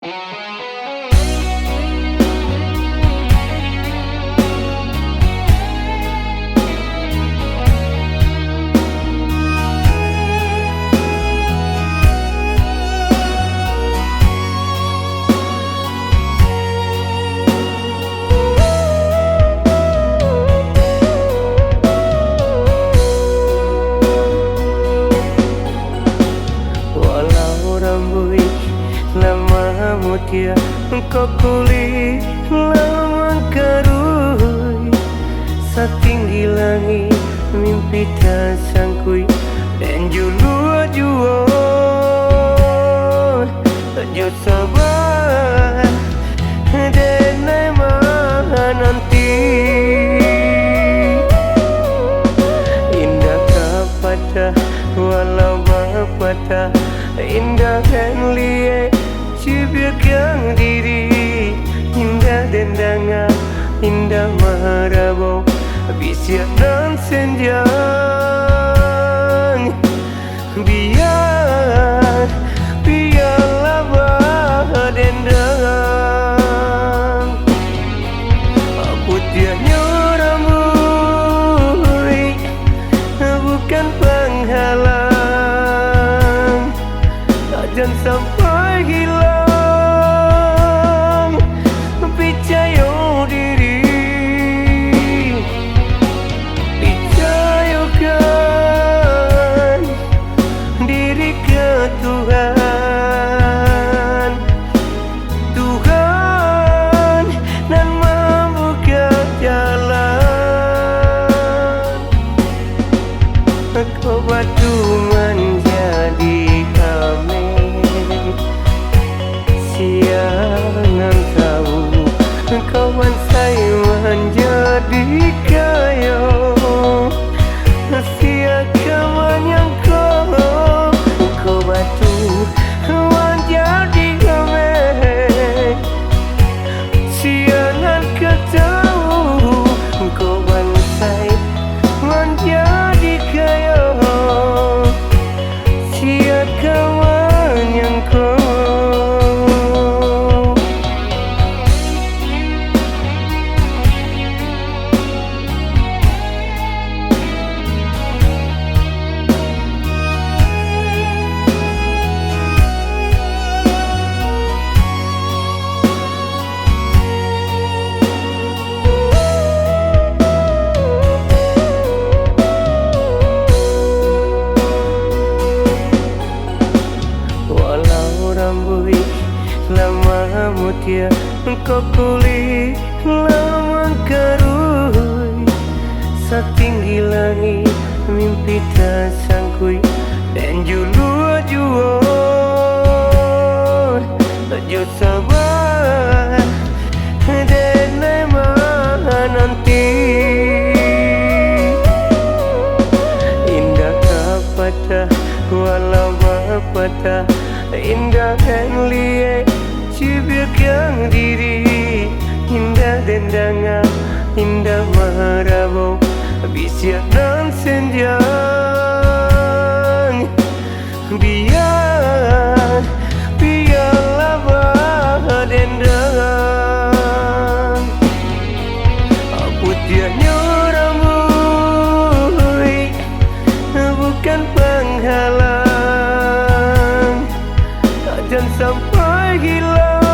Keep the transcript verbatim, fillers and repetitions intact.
Walau rambuik lah mamutia, kok kulik lah mangkaruik, satinggi langik mimpi tasangkuik, den juluak juo jo saba, den mananti. Indak ka patah, walau bapatah, indak den liek cibiak diri, indak den danga, indak marabo bisiak nan senjang. Bia, bialah badendang. Putiahnyo rambuik bukan panghalang. Jan sampai hilang picayo diri. Picayokan diri ka Tuhan. Tuhan nan mambukak jalan. Kok batu manjadi ameh, sia nan tahu? Kok bansai manjadi kayo, sia ka manyangko? Kok batu manjadi ameh, sia nan ka tahu? Kok bansai manjadi kayo, sia ka manyangko? Walau rambuik lah mamutia, kok kulik lah mangkaruik, satinggi langik mimpi tasangkuik, den juluak juo jo saba, den mananti. Indak ka patah, walau bapatah, indak den liek cibiak diri, indak den danga, indak marabo bisiak nan senjang. Bia, bialah badendang. Putiahnyo rambuik bukan panghalang. Jan sampai hilang